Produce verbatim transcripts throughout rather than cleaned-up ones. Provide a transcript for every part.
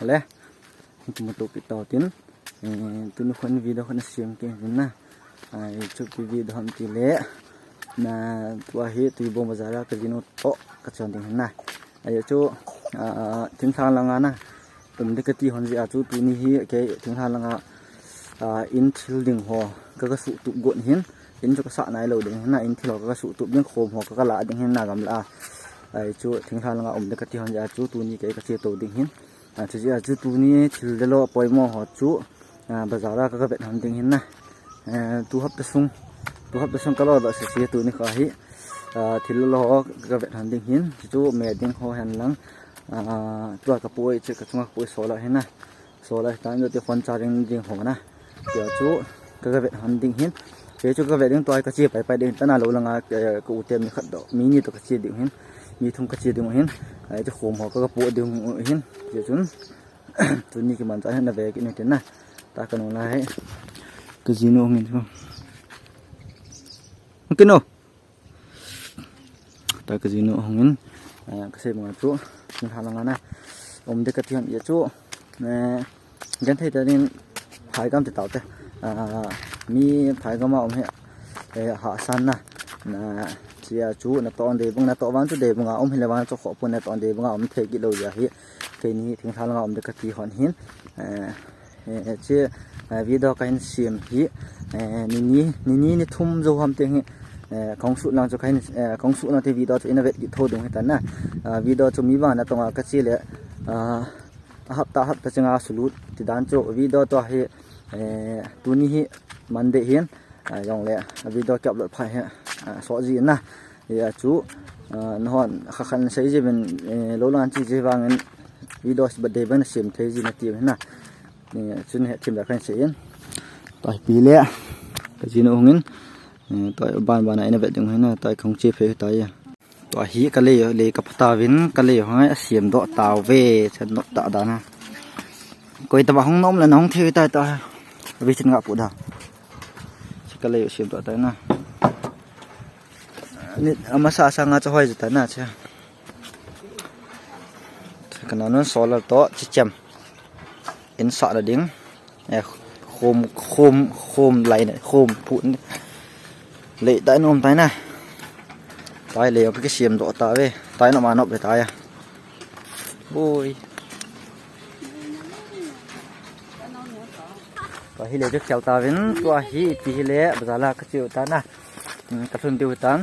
Le, kimuto kit tau tin. Eh, tuni khun video khun sem kit hin na. Ai, chu pi video ham ti le. Na, tua hi Tuibong bazar a ka jinu to ka chon ding hin na. Ai, chu, ah, thinglhang langa na. Um de ka ti hon jeh a chu tuni hi kei thinglhang langa, ah, in thil ding ho ka ka suh tup got hin. In chu ka sah nai lo ding hin na, in thil ho ka ka suh tup ding, khom ho ka ka la ding hin na gamla a. Ai chu thinglhang langa um de ka ti hon jeh a chu tuni kei ka che to ding hin. Ah, chu jeh a chu tuni thil le lo poimo ho chu, ah, bazar a ka ka vet hon ding hin na. Eh, tu hapta sung, tu hapta sung ka lo da se se tuni kha hi. Ah, thil le lo ho ka ka vet hon ding hin. Chu chu me ding ho hen lang. Ah, tua ka poi che ka chunga ka poi solar hin na. Solar tan jo te phone charging ding ho na. Tia chu ka ka vet hon ding hin. Tia chu ka vet ding tua ka che pai pai ding tana lo langa, eh, ka u te mi khat do. Mi ni to ka che ding hin. Mi thum ka che ding hin. Ai chu khom ho ka ka po ding hin. Tia chun. Tuni kiman cha hin na ve kit ni tin na. Ta ka nu lai. Ka jinu hung in chu. Kino. Ta ka jinu hung in. Eh, ka sei ma chu. Thinglhang langa na. Um de ka ti hon jeh a chu. Eh, genthei ta ding phai gam ti tau te. Ah, mi phai gam a um hi, eh, hahsa na. Na, chia chu na to de bung na to vang chu de bung a um hi le vang chu kho pu na to de bung a um thei kit lo jeh a hi. Keini thinglhang langa um de ka ti hon hin. Eh, eh, che, eh, video ka hin sem hi. Eh, ni ni, ni ni ni thum jo ham te hi. Eh, kong su lang chu ka hin, eh, kong su lang te video chu in a vet kit tho ding hi ta na. Ah, video chu mi bang na tonga ka che le. Ah, A hapta, hapta chenga sulut ti dan chu video to hi, eh, tuni hi Monday hin, ah, jong le video ki upload pha hi, ah, so ji na. Ya chu, ah, nahon kha khan sei ji ben, eh, lo lan chi ji vang in video si birthday ben sem thei ji na ti na. Ni chun he thim da khan sei in. Tai pi le. Ka jinu hung in. Eh, tai ban ban a in a vet ding hin na, tai kong che phe tai ya. Tua hi ka lei, lei ka pha tauvin, ka lei hung a siam doh tauve, chan nok ta dan a. Koi tobang hung nom le na hung thei tai ta. Vichin nga pu da. Ka lei siam doh tai na. Ni ama sa sa nga cha hoi ta na cha. Ka na nun solar to chi chem. In sa la ding. Eh, khom, khom, khom lai ne, khom pu ne. Lei tai nom tai na. Tai lei ka kisiam doh tauve. Tai nom a nop ve tai a. Boi. Tua hi lei chu khel tauvin, tua hi ti hi le, bazar la ka chiu ta na. Hmm, ka lhun diu tan.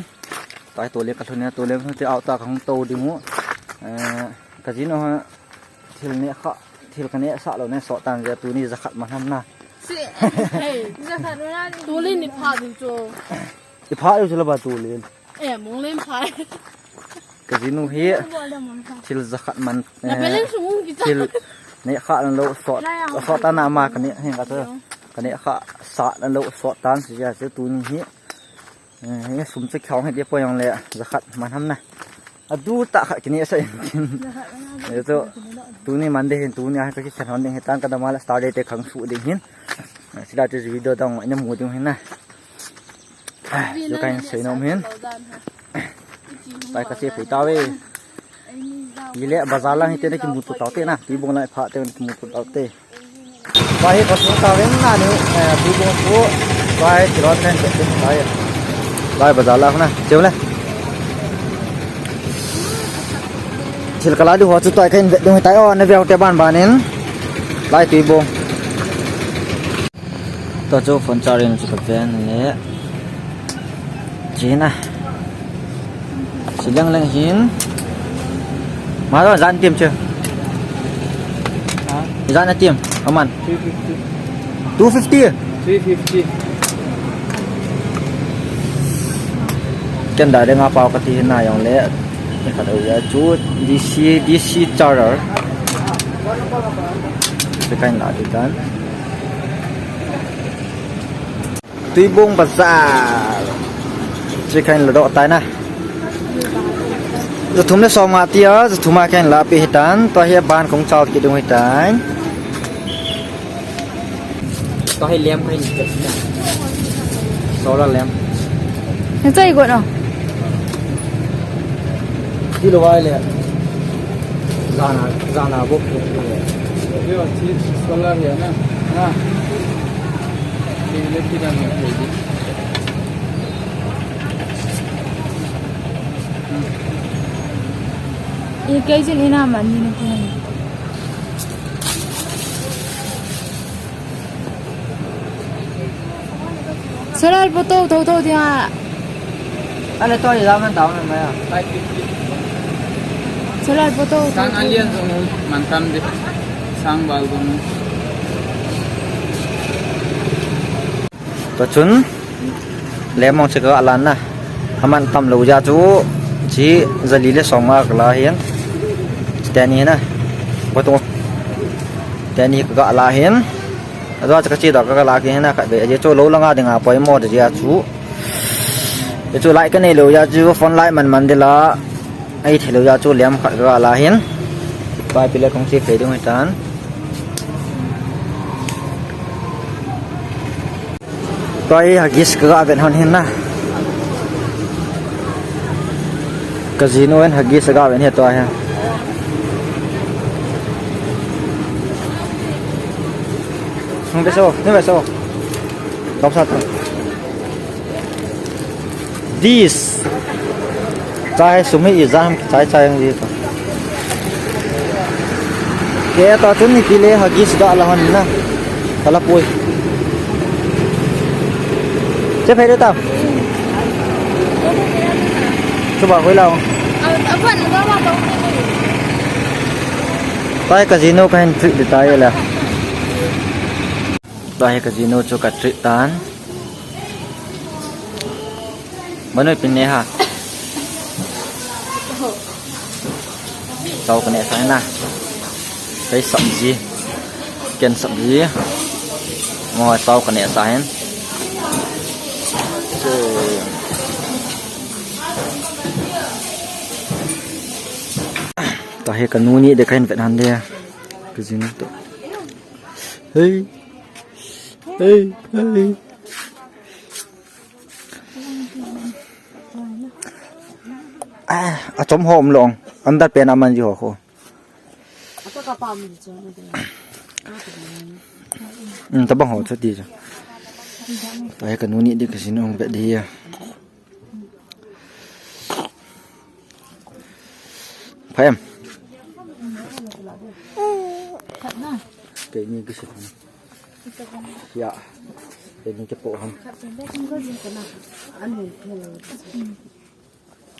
Tai to le ka lhun ne, to le ka lhun te auto ka hung to ding u. Eh, ka jinu ha. Thil neh kha, thil ka neh sah lou neh soh tan jeh a tuni jakhat man ham na. Si, hey, jakhat man na. Tulin i pha diu chu. I pha diu chu la ba tulin. Eh, mong len pha. Ka jinu hi thil jakhat man, na eh, balance sung ki cha. Thil neh kha lou soh, soh tan ama ka neh heng ka chu. Ka neh kha sah lou soh tan si jeh a chu tuni hi. Eh, sum chu khong hi dia po jong le jakhat man ham na. Adu ta khat kini sa in. Ye to tuni Monday hin tuni a ka kikhen hon ding hi tan ka dama la star day te khang su ding hin. Sila te video dang ina mu ding hin na. Ju kain sei nom hin. Tai ka che pui ta ve. Ile bazar lang hi te na kimu tu tau te na. Tuibong lai pha te na kimu tu tau te. Tua hi ka sung ta veng na ni, eh, Tuibong chu, tua hi thil hon kan vet ding tai. Tua hi bazar la na, cheu le. Thil ka la diu ho chu tua hi kan vet ding tai o, na veu te ban ban in. Lai Tuibong. Tua chu phone charging chu ka ven le. China. Silang lang hin. Malo jan tim chu. Ha? Jan na tim. Aman. Three fifty. Two fifty? Three fifty. Ken da de nga pau ka ti na jong le. Ka da ya chu D C, D C charger. Chu kain la di dan. Tuibong bazar. Chu kain la doh tai na. Jathum le som nga tia, jathum a kain la pi hitan, tua hi ban kong chal kit ding hitan. Tua hi lem kain. Solar lem. Na chai go no. Ti lo vai le. Jana, jana bok. Yo, chi solar ya na. Ha. Ni le ki dan ni. Ye kei jin ina man ni na ki. Solar photo tho tho dia. Ale to ila man tao na maya. Solar photo tho Sang tho alian dia. Jong man tam de. Sang bal jong. To chun. Lemong che ka lan na. Aman tam lo ja chu. Chi jali le som nga ka la hin. Teni na. Photo. Teni ka la hin. Ajo cha ka chi da ka la ki hena khat ve. Aje chu lo langa dinga poimo da ja chu. Aje chu lai ka nei lo ja chu phone lai man man de la. Ai thi lo ja chu lem khat ka la hin. Pai pi le kong chi pe ding tan. Pai Huggies ka ga ven hon hin na. Ka jinu en Huggies ka ga ven he to he. Hung beso, ni beso. Kap sa ta. This. Chai sum hi ijat ham chai chai ang ji to. Ke ta chun ni kile Huggies ga la hon na. Kala poi. Che phai ta. Chu ba koi la. Pai ka jinu ka hin treat de ta ye la. Tua hi ka jinu chu ka treat tan. Manu pin ne ha. Chau ka ne sa na. Kai sabji. Ken sabji. Mo chau ka ne sa hin. Tua hi ka nu ni de ka hin vet han de. Ka jinu to. Hey. Hey, hey. Ah, a chom hom long. Under pen aman ji ho ho. Hmm, tabang ho chu ti chu. Tua hi ka nu ni de ka jinu hung vet de ya. Pha em. Kei ni kisi. Ya. Kei ni kipo ham.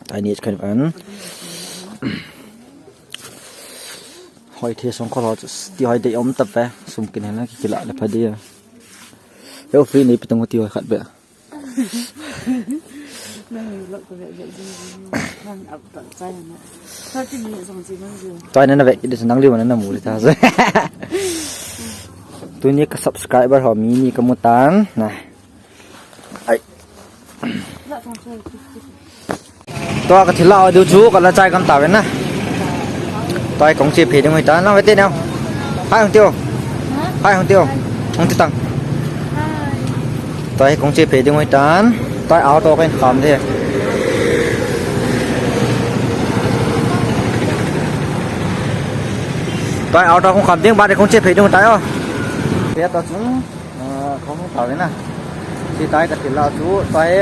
Tua ni kan an. Hoi the song khol ho chu ti hoi de om ta ve. Sum kin hena ki kila le pha de. He free ni pitong ti hoi khat be. Nang ni vlog ko ve ve jing jing. Nang up ta chai na. Thirty minutes jong chi mang ju. Chai na na ve ki de nang liu na na mu le ta. Tuni ka subscriber ho mi ni ka mu tan na. Ai. La tong chai. Tua ka thila diu chu ka la chai kan ta ve na. Tua kong che phe ding hoi ta na ve te na. Hai hung tio. Hai hung tio. Hung ti tang. Tua kong che phe ding hoi tan. Tua auto kan kham de. Tua auto kong kham ding ba de kong che phe ding ta yo. Phe ta chung. Ah, kong ta ve na. Si tai ka thila chu, tai.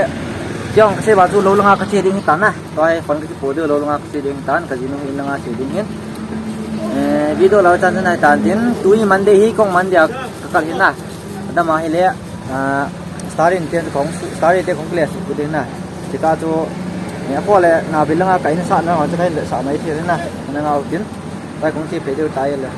Kiong ka se ba chu lo langa ka che ding ta na. Tai phone ka ki po de lo langa ka che ding ta, ka jinu hi langa che ding hin. Eh, video lo chan nai tan tin, tuni Monday hi kong Monday a ka kal hin na. Adama hi le, ah, Starring te kong, Starring te kong kile su ku ding na. Tika chu, eh, ko le na bilanga ka in sa na, ka in le sa mai thei na. Na ngau tin. Tai kong che phe de tai le.